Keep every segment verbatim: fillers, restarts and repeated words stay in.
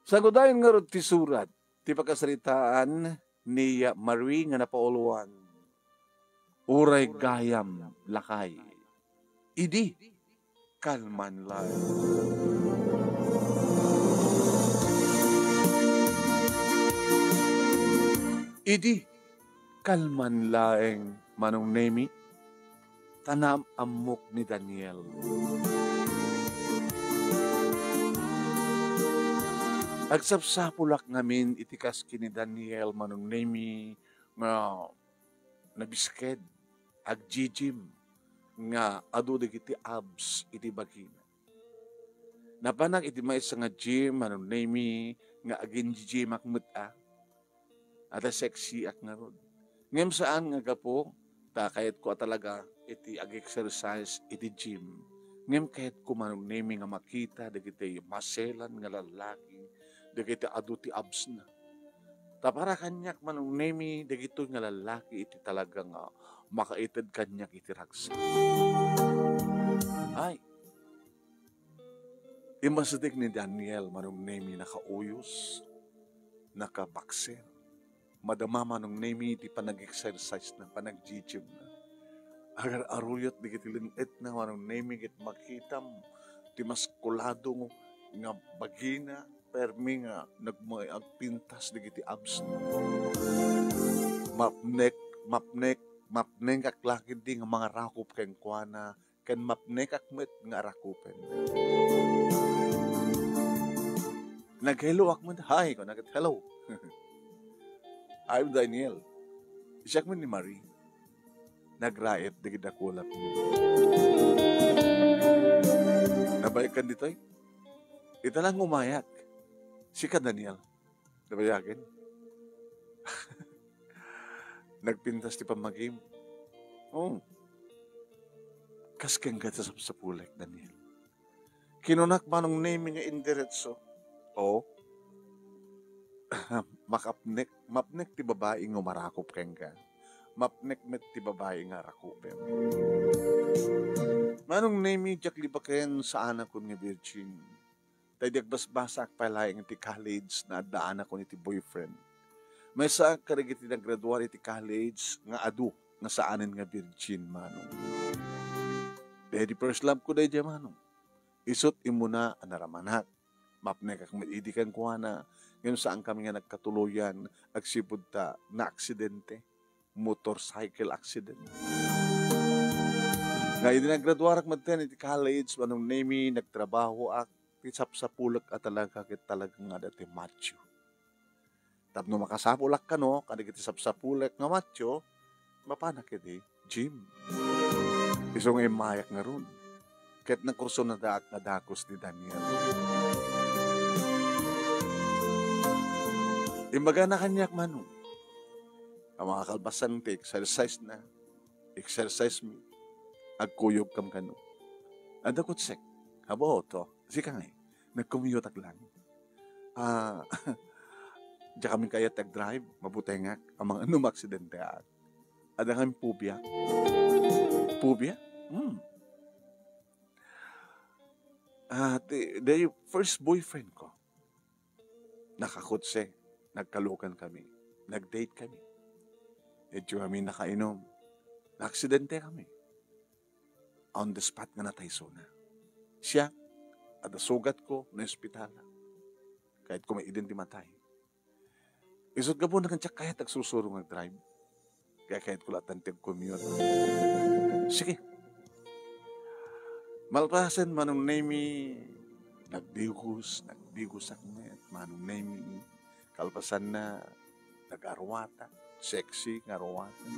Sangudayon ngarud ti surat ti pakasaritaan ni Marie nga napauluan, "Uray gayam, lakay, idi kalman laeng." Idi kalman laeng, Manong Nemi, ta naam-ammok ni Daniel. Agsapsapulak ngamin iti kas ken ni Daniel, Manong Nemi, nga nabisked, agjijim, nga adu dagiti abs iti bagina. Napanak iti maysa nga gym, Manong Nemi, nga aginjijimak met a. Adda sexiak ngarud. Ngem saan nga gapu ta kayatko a talaga iti ag-exercise iti gym. Ngem kayatko, Manong Nemi, nga makita dagiti maselan nga lallaki, dagiti adu ti absna. Ta para kaniak, Manong Nemi, dagitoy nga lallaki iti talaga nga makaited kaniak iti ragsak. Ay, Immasideg ni Daniel, Manong Nemi, nakauyos, nakabaksit. Madama, Manong Nemi, ti panag-exercise na, panag-gym na. Agar-aruyot dagiti leng-etna, Manong Nemi, ket makitam ti maskulado nga bagina, permi nga nagma-, agpintas dagiti abs na. Mapnek, mapnek, mapnek ak lakidi nga mangarakop kenkuana, ken mapnek ak met nga arakupen. Nag-hello ak met, "Hi," kuna ket, "Hello." "I'm Daniel." Siak met ni Marie. Nagraet dagiti dakulak. Nabayagkan ditoy? Ita lang umayak. Sika, Daniel. Nabayagen? Nagpintas ti pammagim. Oh. Kas kenka ti sapsapulek, Daniel. Kinunak, Manong Nemi, nga indiretso. Oh. Makapnek, mapnek ti babai nga umarakop kenka. Mapnek met ti babai nga arakupem. Manong Nemi, diak libaken, saanakon nga virgin. Ta idi agbasbasaak pay laeng iti college, naaddaanakon iti boyfriend. Maysaak kadagiti naggraduar iti college nga adu nga saanen nga virgin, Manong. Daydi first love ko daydi, Manong. Isut' immuna a naramanak. Mapnekak met idi kenkuana, ngem saankami nga nagkatuloyan agsipud ta naaksidente. Motorcycle accident. Nga idi naggraduarak metten iti college, Manong Nemi, nagtrabahoak, ti sapsapulek a talaga ket talaga nga adda ti macho. Tapno makasapulak kano kadagiti sapsapulek nga macho, mapanak iti gym. Isu nga immayak ngarud. Ket nakursunadaak nga dagus ni Daniel. Imbagana kaniak, Manong, a makakalpasan ti exercise na, exercise mi, agkuyogkam kano. Adda kotsek. Abo, to. Sika ngay, nagkumiyutak lang. Ah, diak kami kayat agdrive, mabutengak, amang ano maaksidente ak. Adda kami phobia. Phobia? Hmm. Ah, ti, the first boyfriend ko. Nakakotse, nagkalukan kami, nag-date kami. Medyo kami nakainom, naaksidente kami. On the spot nga natay isuna. Siak, adda sugat ko, naospitalak. Kayatko maiden ti matay. Isut' gapuna ket diak kayat agsursuro nga agdrive. Kaya kayatko latta ti agcommute. Sige. Malpasen, Manong Nemi, nagdigos, nagdigosak met, Manong Nemi. Kalpasanna, nag-arwatak, sexy nga arwatak.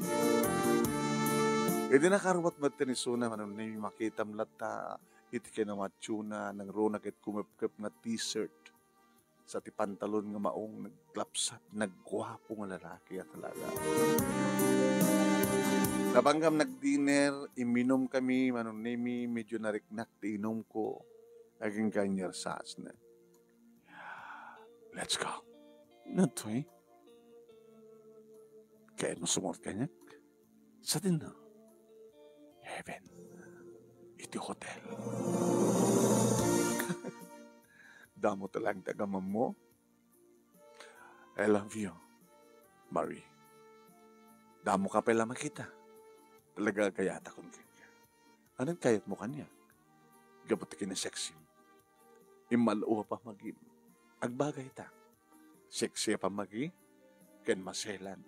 Idi nakaruat metten isuna, Manong Nemi, makitam latta iti kinamachona, nangruna ket kumepkep nga t-shirt. Sa ti pantalon nga maong, naglapsat, nagguapo nga lalaki a talaga. Napanggam nag-dinner, imminum kami, Manong Nemi, medyo nariknak ti inum ko. Aging kanyar saasna. Let's go. Natoy? Kayatmo sumungod kaniak? Sa dinner? Heaven. Iti hotel. Damo ta lang ti agamammo. I love you, Marie. Damo ka pay la makita. Talaga agayatakon kenka. Ania ti kayatmo kaniak? Gapu ti kinasexim. Immal-o a pammagim. Agbagayta. Sexy a pammagi, ken maselan.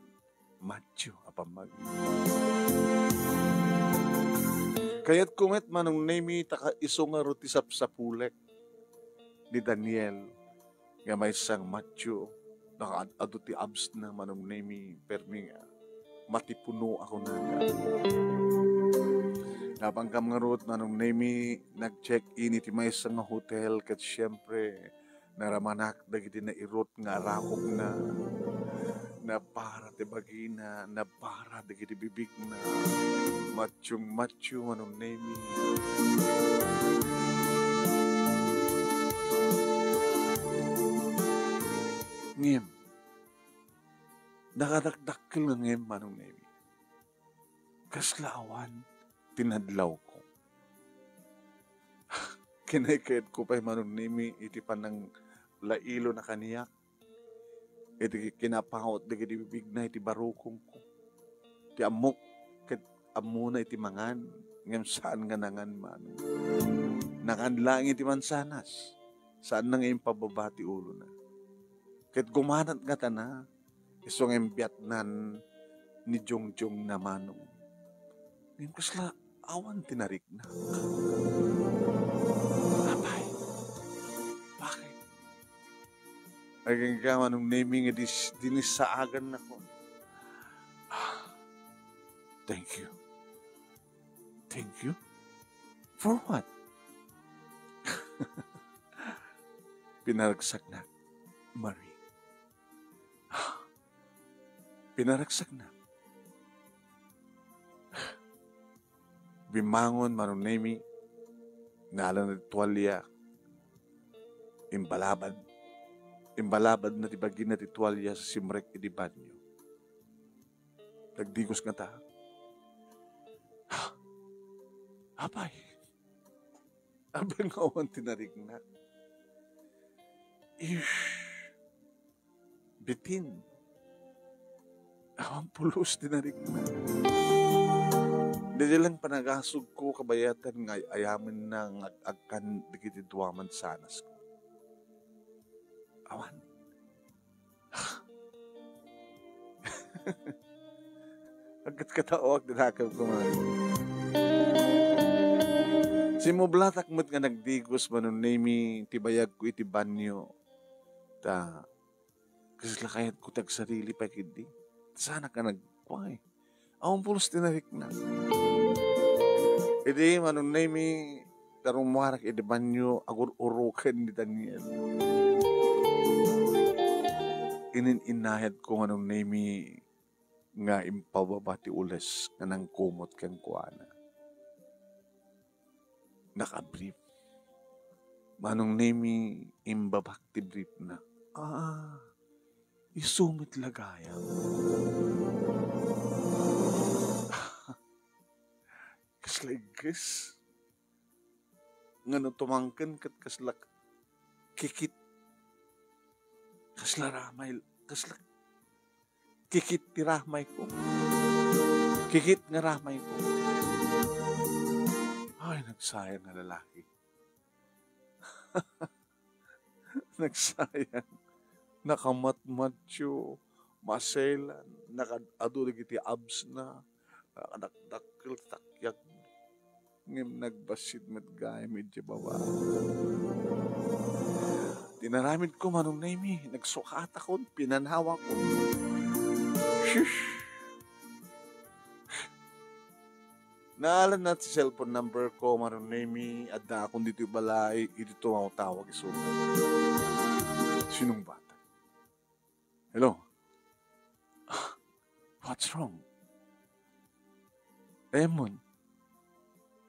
Macho a pammagi. Kayatko met, Manong Nemy, ta ka-, isu ngarud ti sapsapulek ni Daniel nga maysa nga macho, nakaad-adu ti abs na, Manong Nemy, permi nga matipuno ako na. Napankam ngarud, Manong Nemy, nag-check in iti maysa nga hotel, ket siempre, naramanak dagiti nairut nga arakupna. Nabara ti bagina, nabara dagiti bibigna. Machong-macho, Manong Nemy. Ngem, nakadakdakkel nga ngem, Manong Nemy. Kasla awan ti nadlawko. Kinaykayatko pay, Manong Nemy, iti pananglailona kaniak, iti kinapawat dagiti bibigna iti barukongko. Ti ammok ket ammona iti mangan, ngem saan nga nangan, Manong. Nangan laeng iti mansanas. Saanna nga impababa ti ulona. Ket gumanat ngatana, isu nga imbiatnan ni Jongjong na, Manong. Ngem kasla awan ti nariknak. Apay, bakit? Agingga, Manong Nemy, nga dis-, dinissaagannakon. Ah, thank you. Thank you? For what? Pinaragsaknak, Marie. Pinaragsaknak. Bimmangon, Manong Nemy, nalana ti tualia, imbalabad. Imbalabadna ti bagina ti tualia sa simrek iti banyo. Nagdigos ngata. Apay, apay nga awan ti nariknak. Ish. Bitin. Awan pulos ti nariknak. Daydiay lang panagasugko kabayatan nga ay-ayamenna nga ag-, agkan dagiti dua a mansanas. Awan. Agkatkataoak ti dakepko, man. Simmublatak met nga nagdigos, Manong Nemy, ti bayagko iti banyo. Ta, kasla kayatko ti agsarili pay ketdi. Saanak a nagkua, eh. Awan pulos ti nariknak. Idi, Manong Nemy, ta rummuarak iti banyo, agur-uroken ni Daniel. Inin-innayatko, Manong Nemy, nga impababa ti ules nga nangkumot kenkuana. Nakabrief. Manong Nemy, imbabak ti briefna. Ah, isu met la gayam. Kasla igges. Nga no tumangken ket kasla kikit. Kasla ramay, kasla kikit ti ramayko. Kikit nga ramayko. Ay, nagsayang nga lalaki. Nagsayang. Nakamatmatyo, maselan, nakaad-adu dagiti absna, nakadakdakkel ti takyag. Ngem nagbassit met gayam idiay baba. Ti inaramidko, Manong Nemy, nagsukatakon, pinanawakon. Shush! Naalanna ti cellphone number ko, Manong Nemy, addaakon ditoy balay, idi tumawtawag isu. Sinong bata? Hello? What's wrong? Emon.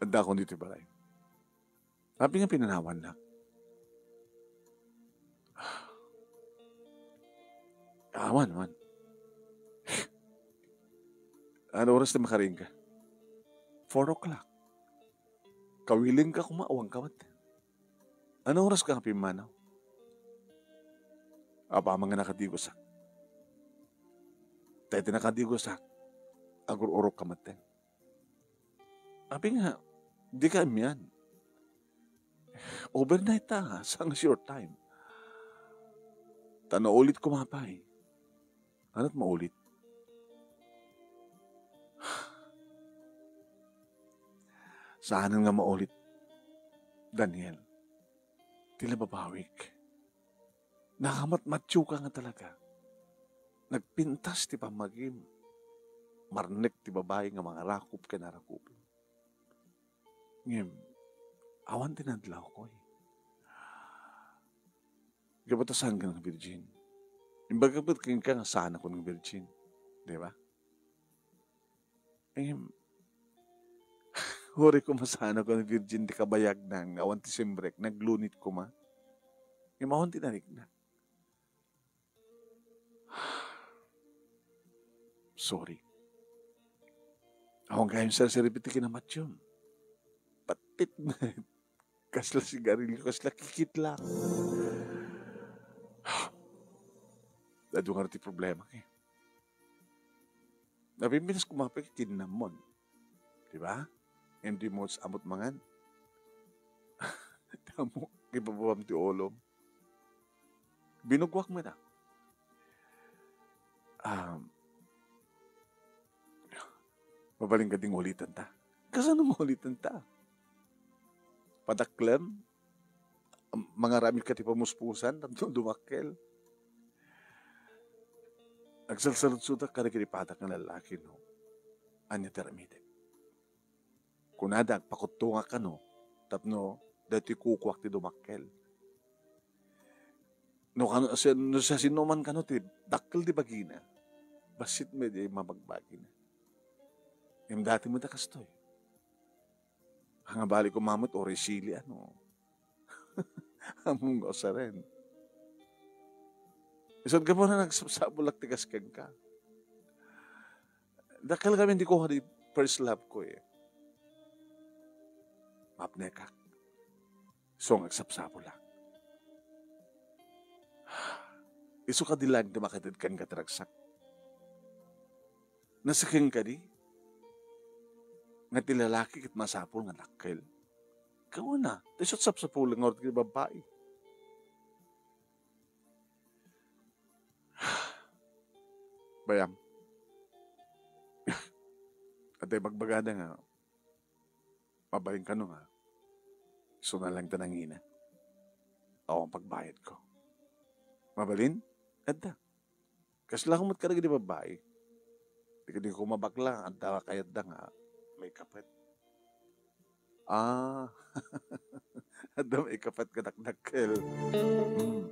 Addaakon ditoy balay. Apay nga pinanawannak? Awan, awan. Ano oras ti makarinka? Four o'clock. Kawiling ka kuma, awan ka met. Ano oras ka pimmanaw? Apaman nga nakadigosak. Iti nakadigosak, agur-urok ka metten. Apay nga, dika immian. Overnight ta, ha? Saan nga your time? Ta naulit koma pay. Ania't maulit? Saanen nga maulit, Daniel. Ti la babawik. Nakamatmatioka nga talaga. Nagpintas ti pammagim. Marnek ti babai nga mangarakop ken arakopem. Ngem, awan ti nadlawko, eh. Gapu ta saan ka nga virgin. Imbagak met kenka nga saan ako nga virgin. Di ba? Ngem, uray koma saan ako nga virgin ti kabayagna nga awan ti simrek, naglunit koma. Ngem awan ti narikna. Sorry. Awan gayam serseribi ti kinamatiom. Pattit met. Kasla sigarilyo, kasla kikit lang. Adu nga ti problema, eh. Napimpinas ko mapay kinnamon. Di ba? Hindi mo sabot mangan. Tamo, ipababam ti ulom. Binugwak mo na. Um, mabalin ka ding ulitan ta. Kasano mo ulitan ta? Padaklem? Mangaramid ka ti pamuspusan tapno dumakkel. Agsalsaludsodak kadagiti padak nga lallaki, no? Ania ti aramidek? Kunada, agpakuttongak kano tapno daytoy kukuak ti dumakkel. No kano, si-, no siasinoman kano ti dakkel ti bagina, bassit met di mabagbagina. Ngem dati met a kastoy. Nga bali ko mamut, uray sili, ano. Ammom nga usaren. Isut' gapu na nagsabsabulak ti kas kenka. Dakkel kami di ko di first love ko, eh. Mapnekak. So, nga agsapsapulak. Isu kadi laeng ti makaited kenka ti ragsak. Nasiken kadi nga ti lalaki ket masapul nga dakkel. Kauna, ta isu't sapsapul nga orti ti babbai. Bayam. Adda ibagbagada nga mabalin kano nga isuna lang ta nangina. Awan pagbayadko. Mabalin? Adda. Kasla ko met kadagiti babbai. Dagiti koma bakla, adda kayatda nga maikapet. Ah. Adda maikapet nga dakdakkel. Hmm.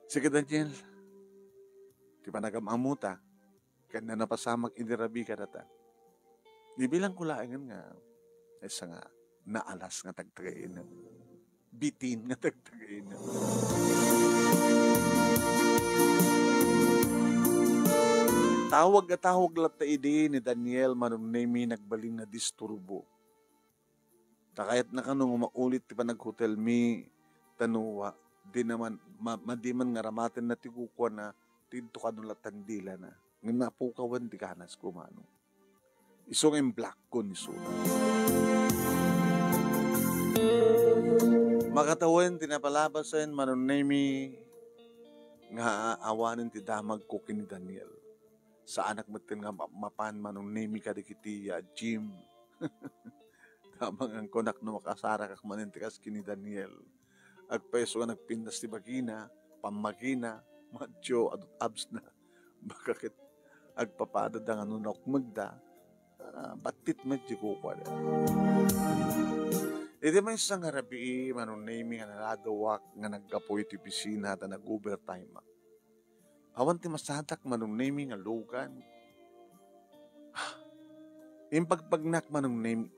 Sige, Daniel. Ti panagam-ammota, ken napasamak idi rabii kadata. Ibilangko laengen nga maysa nga naalas nga tagtagainep. Bitin nga tagtagainep. Tawag a tawag latta idi ni Daniel, Manong Nemi, nagbalin nga disturbo. Ta kayatna kano nga maulit ti panaghotelmi, ta no, wa, di naman, ma-, madi man nga aramatenna ti kukuana, ti idto kano latta ti dilana. Ngem napukawen ti kanasko, Manong. Isu nga imblock ko ni Suna. Makatawen ti napalabasen, Manong Nemi, nga awanen ti damagko ken ni Daniel. Saanak metten nga mapmapan, Manong Nemi, kadagiti a gym. Tamangan kunak no makasarakak manen ti kas ken ni Daniel. Agpayso nga nagpintas ti bagina, pammagina, macho, adut abs na. Baka ket agpapadada nga no naukmegda, ah, battit met ti kukuada. Iti maysa nga rabii, Manong Nemi, nga naladawak nga naggapu iti opisina ta nag-overtime-ak. Awan ti masadak, Manong Nemi, nga lugan. Impagpagnak, Manong Nemi,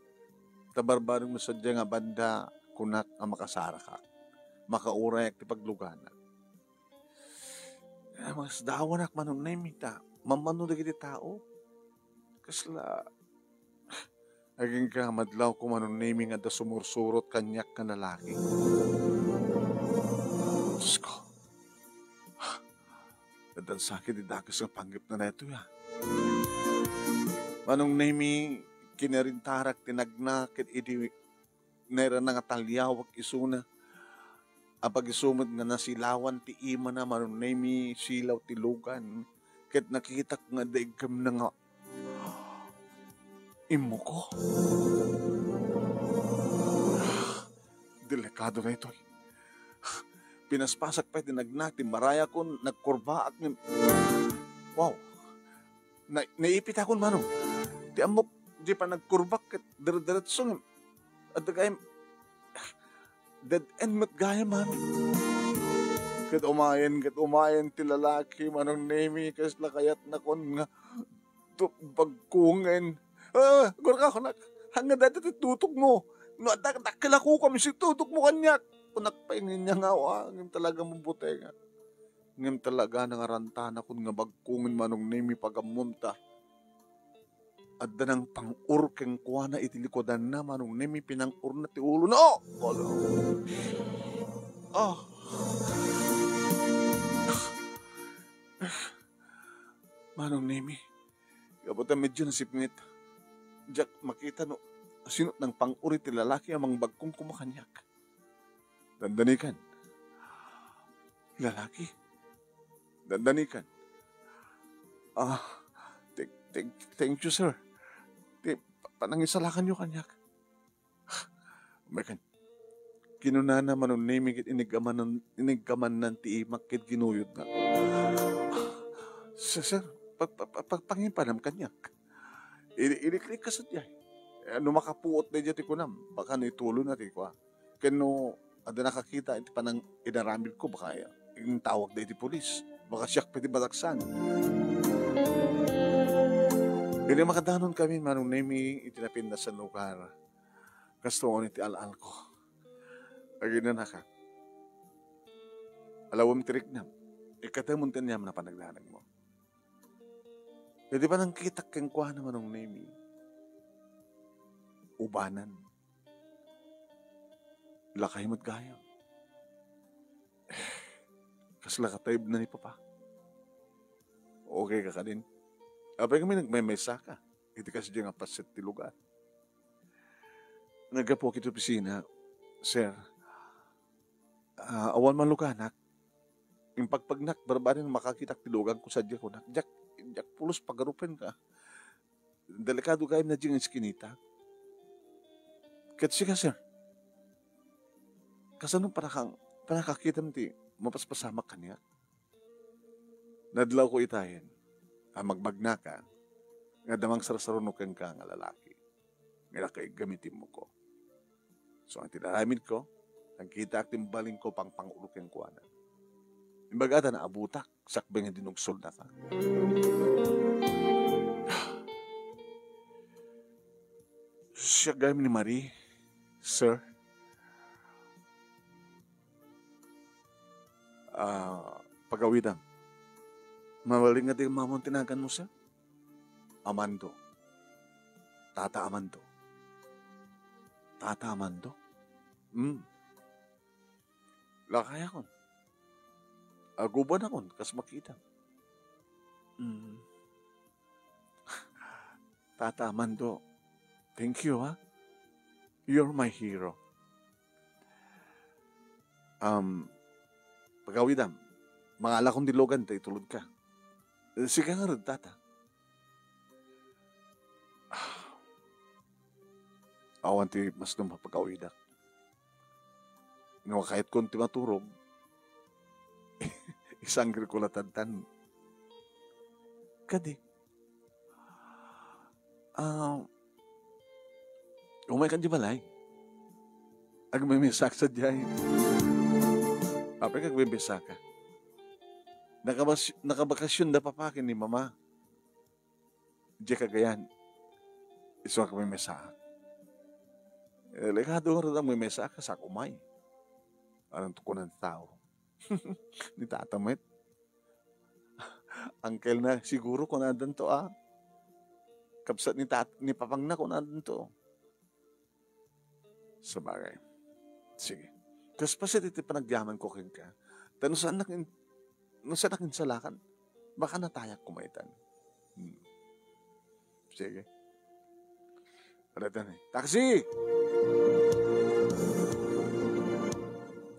ta barbareng no sadia nga banda kunak a makasarakak. Makaurayak ti pagluganak. Ah, masdawanak, Manong Nemi, ta mammano dagiti tao. Kasla, agingga nga madlawko, Manong Nemi, nga adda sumursurot kaniak nga lalaki. Diyos ko. Tan sakit ti dakes nga panggepna daytoy, a. Manong Nemi, kinarintarak ti nagna ket idi nairana nga taliawak isuna. Apagisu met nga nasilawan ti imana, Manong Nemi, silaw ti lugan. Ket nakitak nga adda iggemna nga immuko. Delikado daytoy. Pinaspasak pay ti nagna ti marayakon, nagkurbaak ngem, wow! Na-, naipitakon, Manong. Ti ammok, di pa nagkurbak ket dire-diretso ngem adda gayam dead end met gayam, Manong. Ket umayen, ket umayen ti lalaki, Manong Nemi, kasla kayatnakon nga tu-, bagkungen. "Ah, agurka," kunak. "Hangngad dayta ti tutokmo. No adda, dakkel a kukuam isu ti tutokmo kaniak," kunak pay ngem nia nga awa, ngem talaga mabutenga. Ngem talaga nangarantanakon nga bagkungen, Manong Nemi, pagammom ta adda nangpang-ur kenkuana iti likuadanna, Manong Nemi, pinang-urna ti ulona. Oh! Wala. Ah. Manong Nemi, gapu ta medyo nasipnget, diak makita no sino nangpang-ur iti lalaki a mangbagkong koma kaniak. Dandanikan. Lalaki? Dandanikan. Ah, thank, thank, thank you, sir. Ti pa-, panangisalakanyo kaniak. Mekan, kinunana, Manong Nemi, ket inigamanan, inigamanan ti imak ket ginuyodna. "Sir, sir, pa-, pa-, pa-, pa-, pangipanam kaniak. Ili-, iliklik ka sadiay. Eh, no makapuot daydiay ti kunam, baka no ituloyna ti kua. Ken no adda nakakita iti panang-inaramidko, baka, eh, intawagda iti pulis. Baka siak pay ti bataksan." Idi makadanon kami, Manong Nemi, iti napintas a lugar, kastoon iti al-alko. Aginanaka. Alawem ti riknam. Ikkatemon ti aniaman a panagdanagmo. Iti panangkitak kenkuana, Manong Nemi, ubanan. Lakay met gayam. Kasla katayabna ni Papa. Okay ka kadin? Apay kami nagmaymaysa ka iti kasdiay nga paset ti lugar. Naggapuak iti opisina, sir. Ah, awan maluganak. Impagpagnak, barbarin makakitak ti luganko sadiay, kunak. Diak, diak pulos pagarupenka. Delikado gayam na diay nga iskinita. Ket sika, sir, kasano panaka-, panakakitam ti mapaspasamak kaniak? Nadlawko itayen a magbagnaka nga adda mangsarsaruno kenka nga lalaki nga nakaigam iti immuko. So, ti inaramidko, nagkitaak ti imbalinko pangpang-ur kenkuana. Imbagada naabutak, sakbay nga dinugsolnaka. Siak gayam ni Marie, sir. Ah, pagawidam. Mabalin nga di mamon ti naganmo, sir? Amando. Tata Amando. Tata Amando? Hmm. Lakayakon. Agubanakon, kas makita. Hmm. Tata Amando, thank you, ha? You're my hero. Um, pagawidam, mangalakon ti lugan ta itulodka. Sika ngarud, tata. Awan ti mas dumapagawidak. No kayatkon ti maturog, isangirko la tantan. Kadi, ah, umay ka di balay. Agmemesak sadiay. Apay ka agmemesaka? Nakabas-, nakabakasyon da papa ken ni mama. Diay Cagayan, isu a agmemesaak. Eh, delikado ngarud a agmemesaak, kas umay. Anonto kunan ti tao? Ni tata met. Uncle na, siguro, kunandanto, a. Kabsat ni tat-, ni papangna, kunandanto. Sabagay. Sige. Kas paset iti panagyamanko kenka. Ta no saannak in-, no saannak insalakan, Baka natayak koma itan. Hmm. Sige. Alatan eh. Taxi!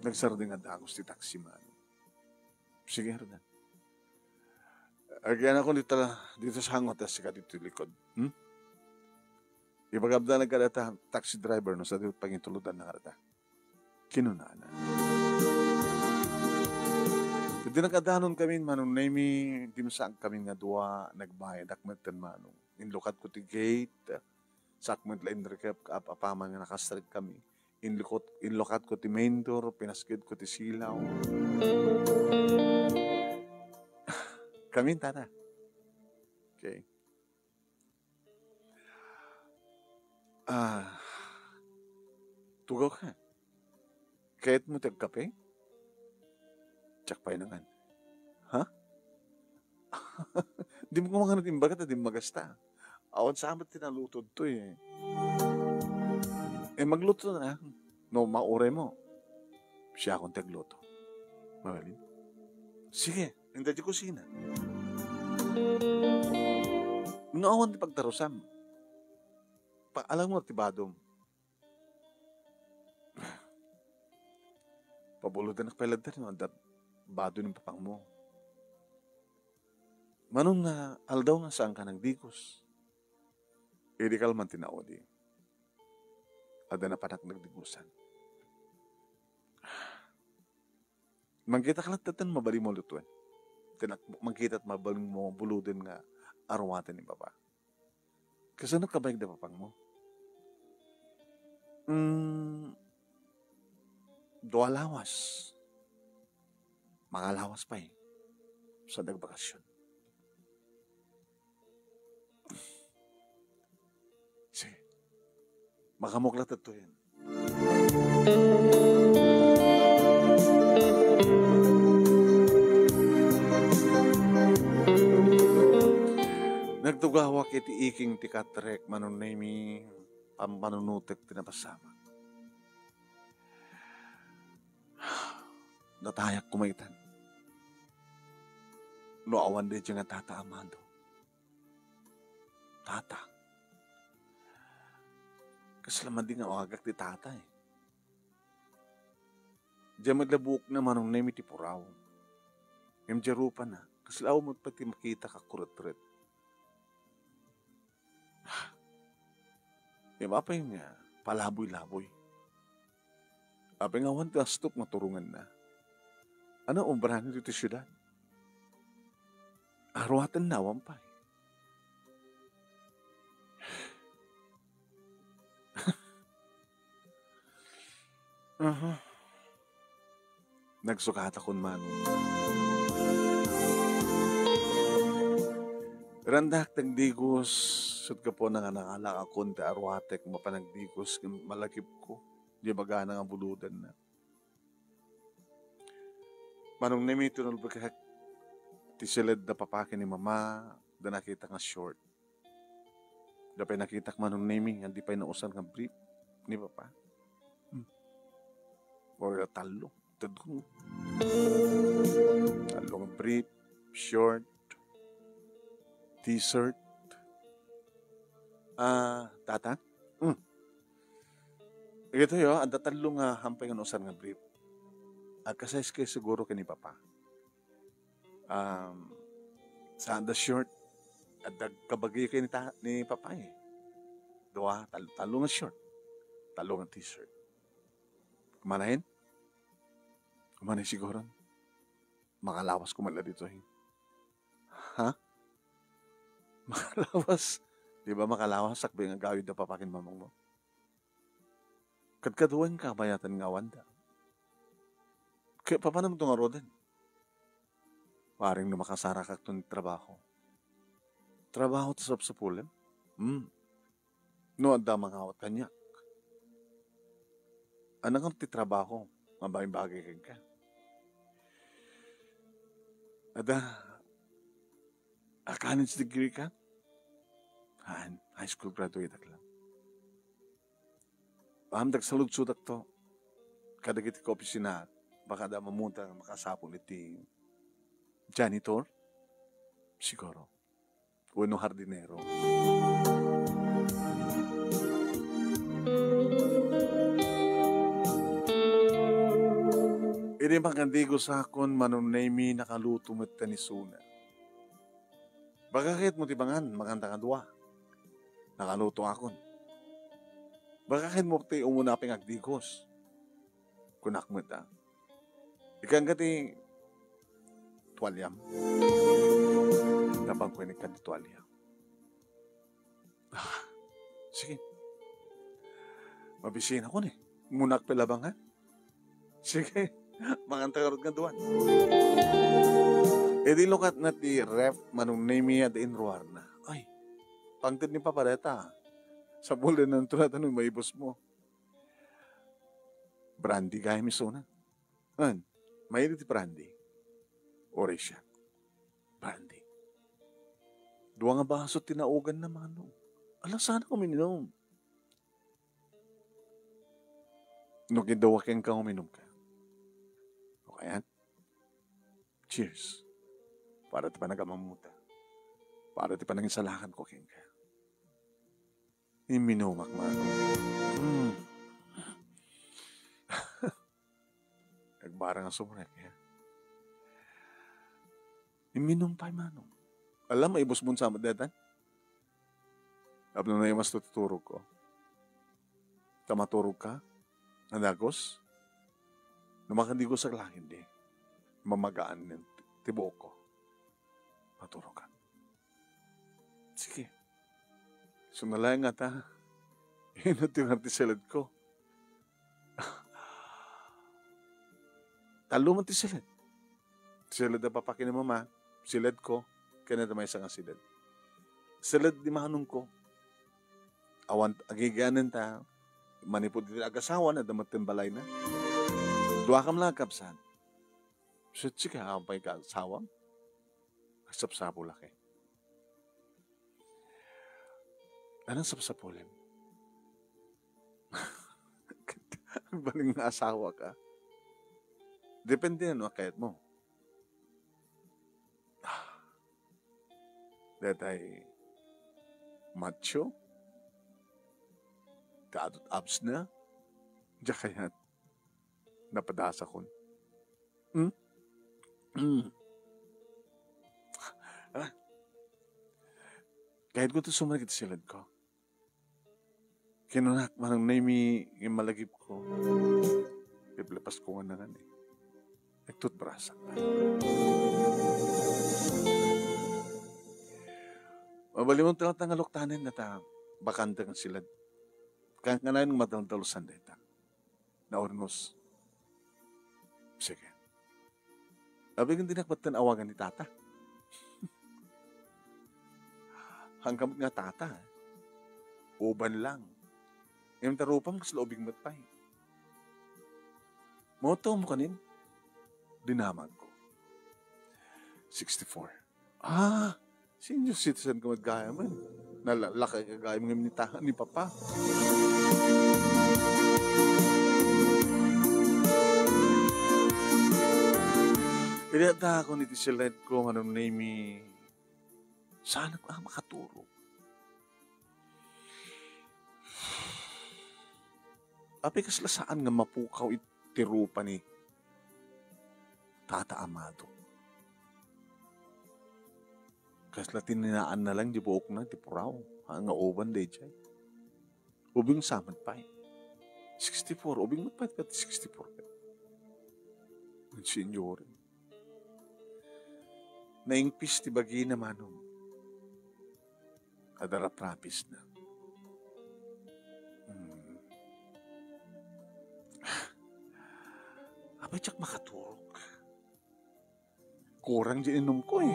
Nagsardeng a dagus ti taxi man. Sige, Rodan. Agianakon dita, dita sa hango, ta sika dito likod. Hmm? Ibagabda na kada ta, taxi driver, no, sa dito pangintuludan na kada ta. Kinunana. Idi nakadanon kami, Manong Nemi, dimsaag kami nga dua, nagbayadak met ken Manong. Inlukatko ti gate, sakmet la Enrique, ap-, apaman nga nakastrek kami. Inlukot, inlukatko ti main door, pinasgedko ti silaw. Kami, tata. Okay. Ah, tugaw ka. Kayatmo ti agkape? Diak pay nangan. Ha? Di mo kumangan imbaga ta di magasta. Awan sa amat ti nalutod to eh. Eh, magluto na. No, mauraymo. Siakon ti agluto. Mabalin? Sige, inda di kusina. No, awan ti pagdarusam. Pa, alam mo, ti badom. Pabulodanak pay ladda no adda bado ni papangmo. Manong nga aldaw nga saan ka nagdigos. Idi kalman ti naudi. Adda napanak nagdigusan. Mangkitak latta ten mabalin mo lutuen. Ten ak-, mangkitat mabalin mo buloden nga aruaten ni Papa. Kasano ka ba dagpapangmo? Mm, dua lawas. Mangalawas pay. Sa dagbakasyon. Sige. Makamok latta to yan. Nagtugawak iti iking ti katrek, Manong Nemi, pampanunutek ti napasamak. Natayak koma itan. No awan daydiay nga tata, Amado. Tata. Kasla madi nga awagak ti tata eh. Diay met la buokna, Manong Nemi, ti puraw. Ngem diay rupana, kasla awan met pay ti makitak a kuretret. Ngem apay nga palaboy-laboy? Apay nga awan ti astok nga turonganna? Ania obrana ditoy siudad? Aruatenna awan pay. Aha. Nagsukatakon man. Randak ti agdigos, ket gapuna nga nangalakakon ti aruatek mapan agdigos ken malagipko, di bagana nga bulodenna. Manong Nemi, tinulbekek ti siled da Papa ken ni Mama, da nakitak nga short. Da pay nakitak, Manong Nemi, nga di pay nausan nga brief ni Papa. Hmm. O, tallo. Tadong. Tallo nga brief, short, t-shirt. Ah, tata? Hmm. Ito yo, adda tallo nga hampay nga nausan nga brief. Agka-size kayo siguro ken ni Papa. Um, sa adda short, adda kabagi kayo ni, ta-, ni Papa eh. Dua, tal-, tallo nga short. Tallo nga t-shirt. Kumanahin? Kumanahin siguro. Makalawas ko man la dito eh. Ha? Makalawas? Di ba makalawas? Sakbay nga gawid da Papa ken Mamang mo. Kadkaduaen ka, bayatan nga awanda. Kaya papanam to nga roden? Waring no makasarakak ton trabaho. Trabaho ti sapsapulem? Hmm. No adda mangawat kaniak. Ania nga ti trabaho nga bagay-bagay kenka? Adda a college degree ka? Haan, high school graduate ak lang. Ammok, agsaludsodak to kadagiti kaopisinaak, baka adda mammuta nga makasapul iti janitor. siguro. Wenno hardinero. Idi makandigosakon, Manong Nemy, nakaluto met ti isuna. Baga ket mo ti bangan, makanta nga dua. Nakalutoakon. Baga ket mo ti umuna pay nga agdigos. Kunak met, a. Ikkan ka ti tualiam. Napagkunik ka ti tualia. Ah, sige. Mabisinakon, e. Umuna pay la bangan. Sige. Makanta ngarud nga duan. Idi lukatna ti ref, Manong Nemy, adda inruarna. Ay, pangted ni Papa dayta. Sapulenanto latta no maibus mo. Brandy gayam isuna. An, maili ti brandy. Uray siak. Brandy. Dua nga baso ti nauganna, Manong. Ala, saanak uminom. No kiddawa kenka, uminumka. O kayat? Cheers. Para ti panagamamuta. Para ti panangisalakanko kenka. Imminumak, Manong. Mm. Agbarang a sumrek, e. Imminum pay, Manong. Ala, maibus mo sa met dayta. Tapno naimas to ti turogko. Ta maturogka, nga dagus. No makandigosak laeng idi, mamaganen ti buokko. Maturogka. Sige. Sumalayan nga ta. Ino ti nga ti siledko? Tallo man ti siled. Siled a papa ken ni mama, siledko, ken adda maysa nga siled. Siled ni manongko. Awan agigianen ta, manipud iti agasawa, adda met ti balayna. Duakam la a kabsat. Sut sika, apay ka agsawam? Sapsapulak, e. Anong sapsapulem? Agbalin nga asawaka. Depende no kayat mo. Daytay macho? Kaadot abs na? Diak kayat. Napadasakon. Hmm? Hmm. Ah. Kayatko ti sumrek iti siledko. Kinunak, Manong Nemy, nga malagipko. Liplipasakon nga nangani. Nagtutbrasak. Mabalin mo talaga nga luktanen nga ta bakante nga siled. Kan-, kanayon nga madaldalusan dayta. Naurnos. Sige. Apay ket dinak batten awagan ni tata. Hangka met nga tata, e. Uban lang. Ngem ta rupam kasla ubing met pay. Motto mo kanin? Dinamagko. Sixty-four. Ah, senior citizen ka met gayam, e. Nalalakay ka gayam nga minitahan ni Papa. Idi addaakon iti siledko, Manong Nemy, saanak a makaturog. Apay kasla saan nga mapukaw iti rupa ni Tata Amado. Kasla tininaanna lang di buokna, ti puraw, ha, nga uban daydiay. Ubing sa met pay. Sixty-four, ubing met pay ket sixty-four ket. Senior. Naingpis ti bagina, Manong. Adda raprapisna. Hmm. Apay diak makaturog. Kurang di inumko, e.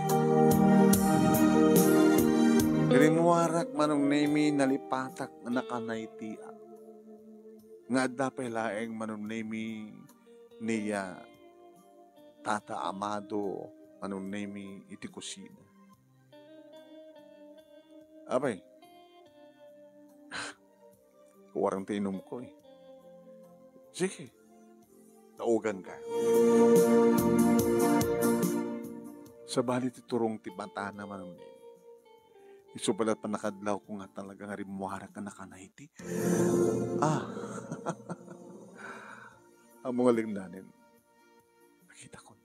Rimmuarak, Manong Nemy, nalipatak nga nakanaytiak. Nga adda pay laeng, Manong Nemy, ni, a, Tata Amado, Manong Nemy, iti kusina. Apay, kuarang ti inumko, e. Sige, tauganka. Sabali ti turong ti matana, Manong Nemi. Isu pay la pannakadlawko nga talaga nga rimmuarak nga nakanay ti. Ah! Ammom nga lindanen. Nakitakon.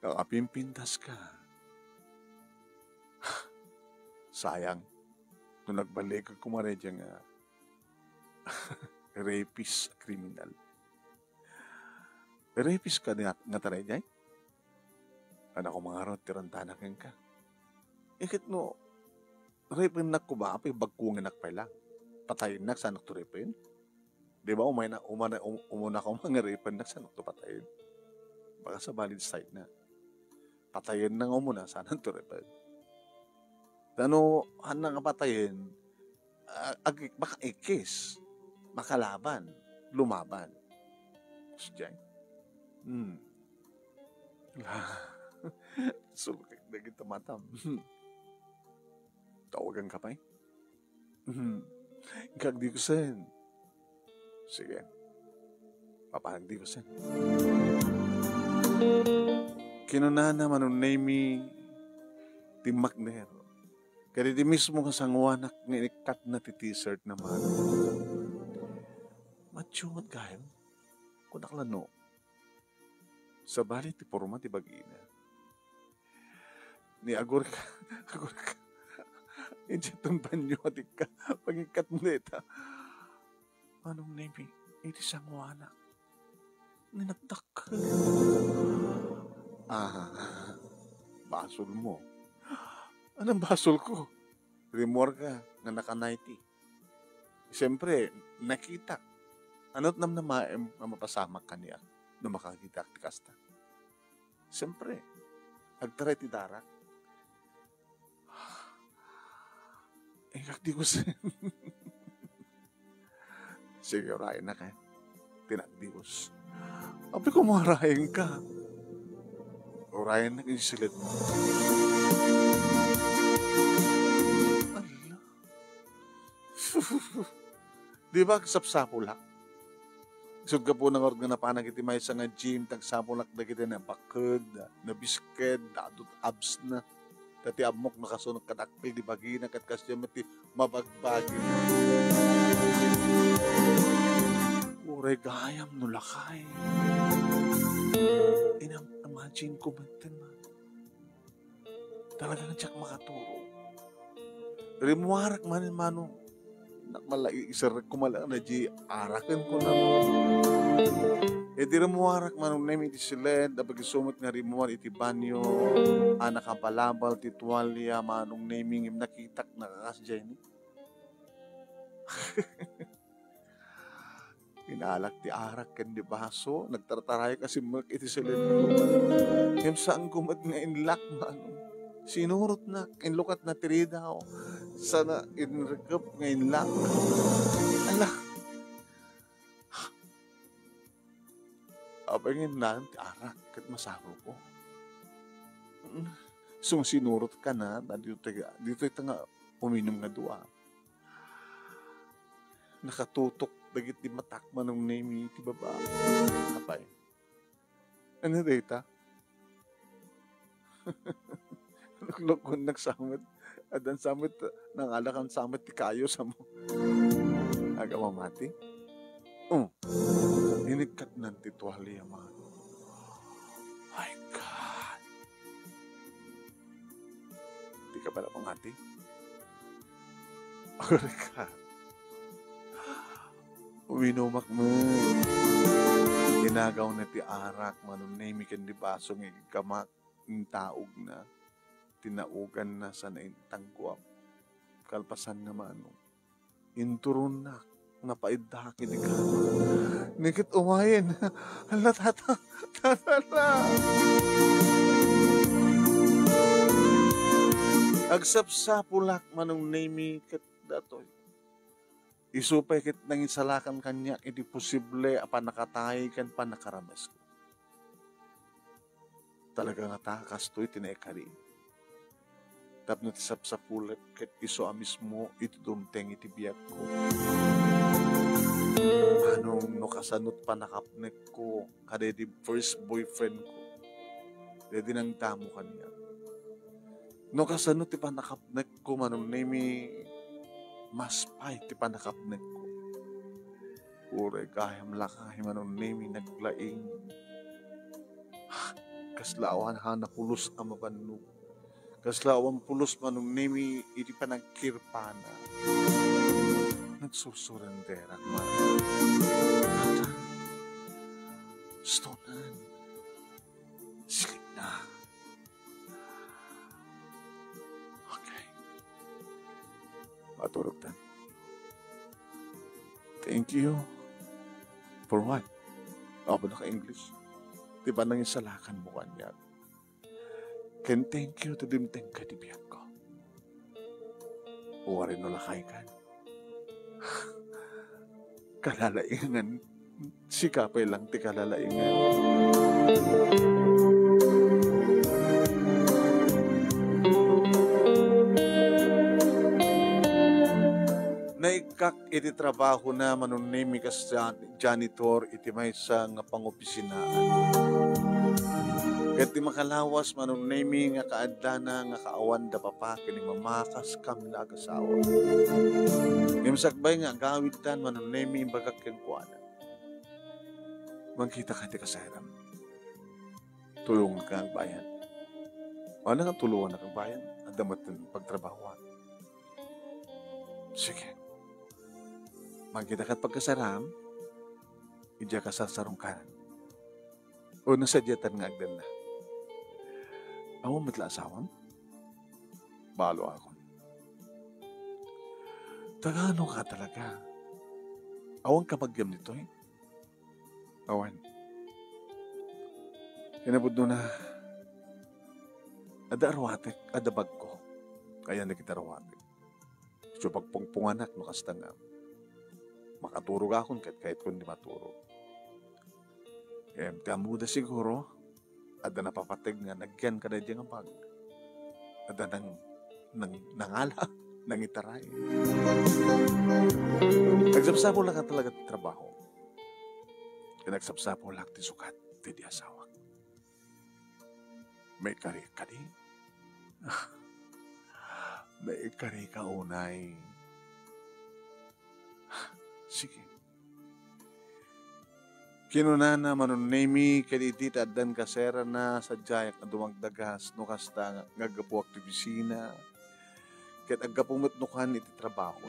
Nakapimpintas ka. Sayang. No nagballigen koma daydiay nga rapist a kriminal. Rapist ka nga, nga taray jay? Anak ko mangarot ti rantana kenka. Iket no, rapennak koma, apay bagkuennak pay lang. Patayennak, saannak to rapen? Di ba, umay na, umana, um, umuna ka nga rapennak, saannak to patayen? Baka sa valid side na. Patayenna nga umuna, saannak to rapen? Tano, hanna nga patayen, a-, ag-, makaikis, makalaban, lumaban. Siyay. Hmm. Sulkek dagiti matam. Tawagan ka pay? Hmm. Kag di ko sen. Sige. Papanag di ko sen. Kinunana Manong Nemi ti makder. Kadi di mismo nga sanguanak nga inikkatna ti t-shirt na Manong. Matyo met gayam. Kunak lano. Sabali ti porma ti bagina. Ni agurek, agurek. Idiay ton banyo, adik ka. Pangikkat mo dita. Manong Nemi, iti sanguanak. Ninagtak. Ah, basol mo. Anong basol ko? Rimmuar ka nga naka-nighty. Siyempre, nakitak. Ano't namnamaem nga mapasamak kaniak no makakitak ti kasta? Siyempre, agtaray ti darak. Ingkak di ko sa-, Sige, urayennak, eh. Tinagdios. Apay ko, marayenka. Urayennak iti siled mo. Ala. Di ba, sapsapulak? Isut' gapuna ngarud nga napanak iti maysa nga gym, tagsapulak dagiti nabaked, nabisked, adut abs na. Ta ti ammok nakasunot kadakkel di bagina ket kasdiay met ti mabagbagi. Uray gayam no lakay. Inam-, imagine ko met, talagang diak makaturo. Rimmuarak manen, Manong. Nakmala, iserrek ko man lang na di araken ko na. Iti rimmuarak, Manong Nemi, iti siled, apay isu met nga rimmuar iti banyo, a nakabalabal ti tualia, Manong Nemi, ngem nakitak, nakakasdiay ni. Inalak ti arak ken di baso, nagtartarayo ka simmek iti siled. Ngem saanko met nga inlak, Manong. Sinurotnak, inlukatna ti ridaw. Sana inrekep nga inlak. Ala! Apay nga innaem ti arak ket masapulko. Isu nga sinurot ka na, na ditoy, ditoy ta nga uminum nga dua. Nakatutok dagiti matak, Manong Nemi, iti baba. Apay. Ania dayta? Luklukonnak sa met. Addan sa met, nangalakan sa met ti kayo sa mo. Aga mamati? Oh. Inikkatnan ti tualia, Manong. My God. Di ka pala pangati? Agurek ka. Uminumak met. Inagawna ti arak, Manong Nemi, ken di baso nga iggamak, intaogna. Tinaoganna sana intangguak. Kalpasanna, Manong. Inturonnak, napaiddaak iti kama. Ni ket umayen. Hala, tata, tata, tata. Agsapsapulak, Manong Nemi, ket datoy. Isu pay ket nangisalakan kaniak iti posible a pannakatay ken pannakaramesko. Talaga ngata, kastoy ti naikari. Tapno ti sapsapulek ket isu a mismo iti dumteng iti biagko. Manong no kasano't pannakapnekko kadaydi first boyfriend ko? daydi nangdamo kaniak. No kasano ti pannakapnekko, Manong Nemi, mas pay ti pannakapnekko. Uray gayam lakay, Manong Nemi, naglaing. Kasla awan a napulos a mabannog. Kasla awan pulos, Manong Nemi, iti panagkirpana. Nagsursurenderak man. Tata, stonan. Silipna. Okay. Maturogtan. Thank you. For what? Apo naka-English. Di ba nangisalakan mo kanya? Ken thank you to dimteng ka di biag ko. Uwari no lakay kan. Kalalaingan. Sika pay lang ti kalalaingan. Naikkak iti trabaho na Manong Nemi kas jan-, janitor iti maysa nga pangopisinaan. Ket ti makalawas Manong Nemi nga kaaddana nga kaawan da papa ken ni mama kas kami nga agasawa. Ngem sakbay nga agawidtan Manong Nemi, imbagak kenkuana, "Mangkita ka ti kasayram. Tulongka nga agbayad." "Ania nga tulongannak nga agbayad? Adda met pagtrabahoan." "Sige. Mangkita ka ti pagkasayram, idiay kasarsarungkaran." "O, no sadiay ta nga agdanna. Awan met la asawam?" "Balo akon." "Tagano ka talaga? Awan ka bagiam ditoy?" "Awan. Kinapudnona, adda aruatek, adda bagko. Ayan dagiti aruatek. Isu pagpungpunganak no kasta nga makaturog akon ket kayatkon di maturog. Ngem ti ammoda siguro, adda napapateg nga nagyan kadaydi nga bag. Adda nang, nang, nangala, nangitaray." Nagsapsapulak talaga ti trabaho. Ken nagsapsapulak ti sukat ti di asawak. "Maikari kadi?" "Maikari ka unay." "Sige." Kinunana Manong Nemi, ket idi ti addan kasayrana, sadiayak a dumagdagas no kasta nga aggapuak ti opisina, ket aggapu met nukan iti trabaho.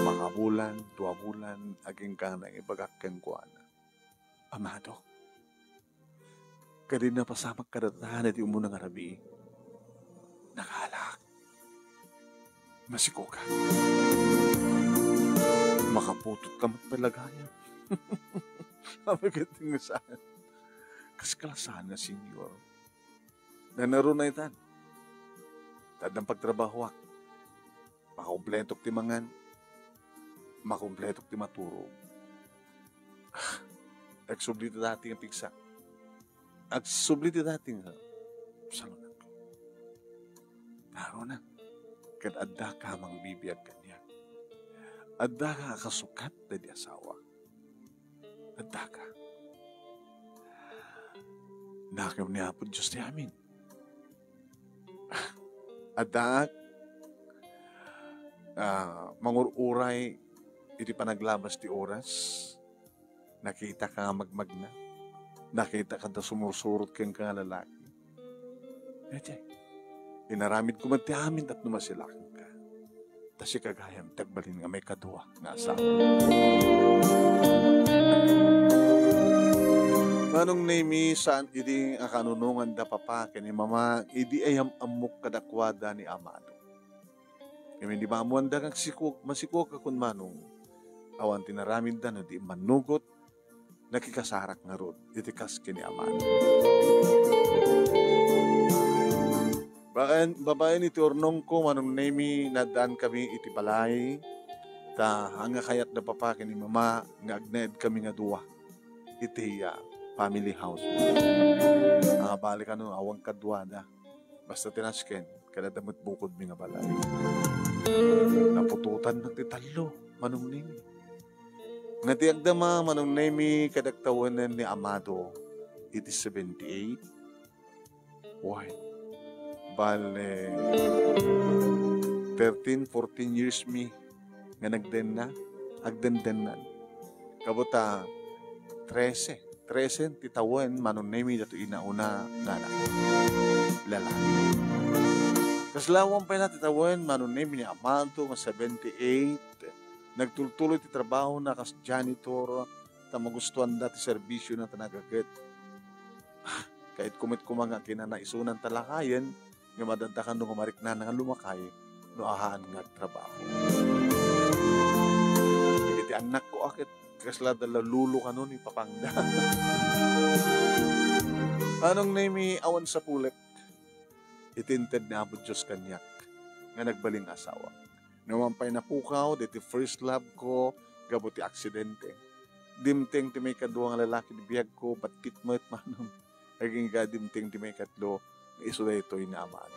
Makabulan, dua bulan, agingga nang ibagak kenkuana, "Amado, kadi napasamak kadata iti umuna nga rabii. Nakalak. Masikoka. Makaputot ka met pay la gayam." Amin ket nga saan. Kas kalasan nga senior. Nanaruna itan. Taddan pagtrabahoak. Makumpletok ti mangan, makumpletok ti maturog. Agsubli ti dati nga pigsa. Agsubli ti dati nga salungat. Naruna, ket adda ka mangbibiag kaniak. Adda ka a kasukat daydi asawa. Adda ka. Nakem ni Apo Dios ti amin. Addaak, ah, mangur-uray iti panaglabas ti oras. Nakita ka nga magmagna. Nakita ka da sumursurot kenka nga lalaki. Iti, inaramid ko met ti amin tapno masilakanka. Ta sika gayam ti agbalin nga maikadua nga asawa. Manong Nemi, saan idi nga kanunongan da papa ken ni mama idi ayam-ammok kadakuada ni Amado. Ngem idi maammoanda nga sikuak, masikuak a kun Manong, awan ti naramidda no di immannugot, nakikasarak ngarud iti kas ken ni Amado. Baen, babaen iti urnongko, Manong Nemi, naddaan kami iti balay, ta ania kayat da papa ken ni mama nga agnaed kami nga dua iti, ah, family house. Ah, bali kano, awan kaduada. Basta ti nasken, ket adda met bukodmi nga balay. Naputotan met ti tallo, Manong Nemi. Nga ti agdama, Manong Nemi, ket agtawenen ni Amado. iti seventy-eight. Why? Bale, thirteen, fourteen years mi nga nagdenna, agdendennan. Kabota, trese. Trese ti tawen, Manong Nemi, datoy inauna nga anak. Lalaki. Kasla awan pay la ti tawen, Manong Nemi, ni amado nga seventy-eight. Nagtultuloy ti trabahona kas janitor, ta magustuanda ti serbisyona ta nagaget. Ah, kayatko met koma nga kinanaisunan ta lakayen, nga madadakan no nga mariknana nga lumakay no ahaan nga agtrabaho. Iti annakko a ket kasla da la lulo kano ni papangda. Manong Nemi, awan sapulek iti inted ni Apo Dios kaniak nga nagbaling asawa. No man pay napukaw diti first love ko gapu ti aksidente. Dimteng ti maikadua nga lalaki ti biagko, batkit met, Manong. Agingga dimteng ti maikatlo, nga isu daytoy ni amado.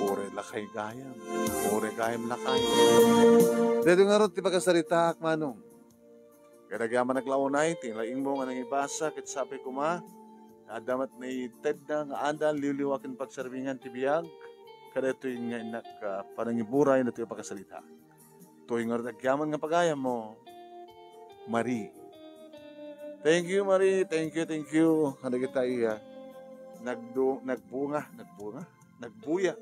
Uray lakay gayam. Uray gayam lakay. Daytoy ngarud ti pakasaritaak, Manong. Kadagyaman naglaunay, ti laingmo nga nangibasa, ket sapay koma, adda met ni Ted na nga adal, liwliwa ken pagservingan ti biag, kadaytoy nga innak, ah, panangiburay daytoy a pakasarita. Toy nga agyaman nga pagayam mo, Marie. Thank you, Marie. Thank you, thank you. Kadagita iya. Nagdu-, nagbunga, nagbunga, nagbuya.